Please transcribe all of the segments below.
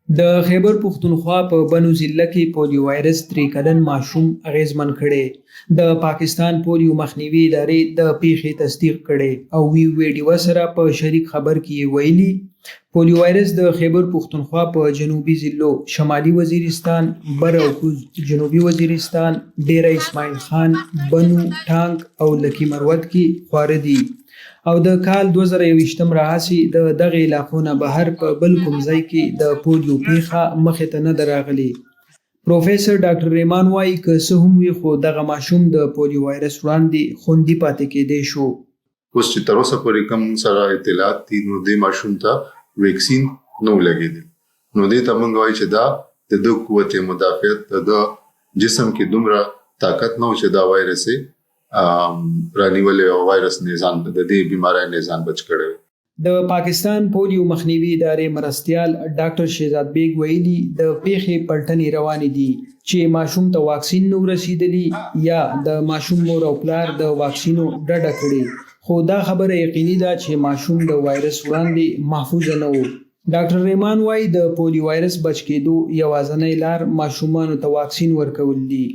د خیبر پښتونخوا په بنو ضلع کې پولیو وایرس درې کلن ماشوم اغېزمن کړی. د پاکستان پولیو مخنیوي ادارې د پېښې تصدیق کړی او وي او اې ډیوه سره په شریک خبر کې یې ویلي، پولیو وایرس د خیبر پښتونخوا په جنوبي ضلعو شمالي وزیرستان، بر او کوز جنوبي وزیرستان، ډېره اسماعیل خان، بنو، ټانک او لکي مروت کې خواره دي او د کال 2021 راهسې د دغې علاقو نه بهر په بل کوم ځای کې د پولیو پېښه مخې ته نه ده راغلې. پروفیسر ډاکټر ریمان وايي، که څه هم وي خو دغه ماشوم د پولیو وایرس وړاندې خوندي پاتې کېدی شو. اوس چې تر اوسه پورې کوم موږ سره اطلاعات دي نو دې ماشوم ته ویکسین نه و لګېدلی، نو دې ته موږ وایو چې دا د ده قوت مدافعت، د ده جسم کې دومره طاقت نه و چې دا وایرس یې رانیولی او وایرس نه ځان، د دې بیمارۍ نه ځان بچ کړی وي. د پاکستان پولیو مخنیوي ادارې مرستیال ډاکټر شهزاد بیګ ویلي، د پېښې پلټنې روانې دي چې ماشوم ته واکسین نه و رسېدلي یا د ماشوم مور او پلار د واکسینو ډډه کړې، خو دا خبره یقیني ده چې ماشوم د وایرس وړاندې محفوظ نه و. ډاکټر ریمان وايي، د پولیو وایرس بچ کېدو یوازنۍ لار ماشومانو ته واکسین ورکول دي.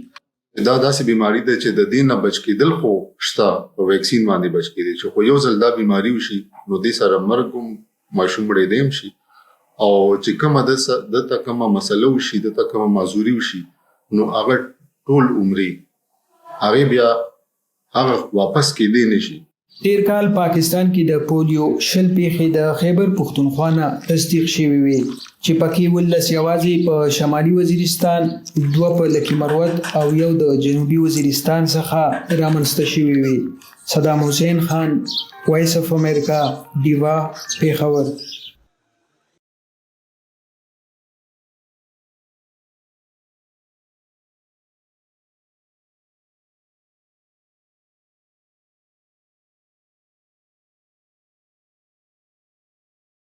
دا داسې بیماری ده چې د دې نه بچ کېدل خو شته، په ویکسین باندې بچ کېدی شي، خو یو ځل دا بیماری وشي نو دې سره مرګ هم، ماشوم مړېدی هم شي، او چې کومه ده ته کومه مسله وشي، ده ته کومه معذوري وشي، نو هغه ټول عمري هغې بیا هغه واپس کېدی نه شي. تېر کال پاکستان کې د پولیو 20 پېښې د خیبر پښتونخوا نه تصدیق شوې وې چې پکې 17 یوازې په شمالي وزیرستان، دوه په لکي مروت او یو د جنوبي وزیرستان څخه رامنځته شوې وې. صدام حسین خان، وایس اف امریکا، ډیوه، پېښور.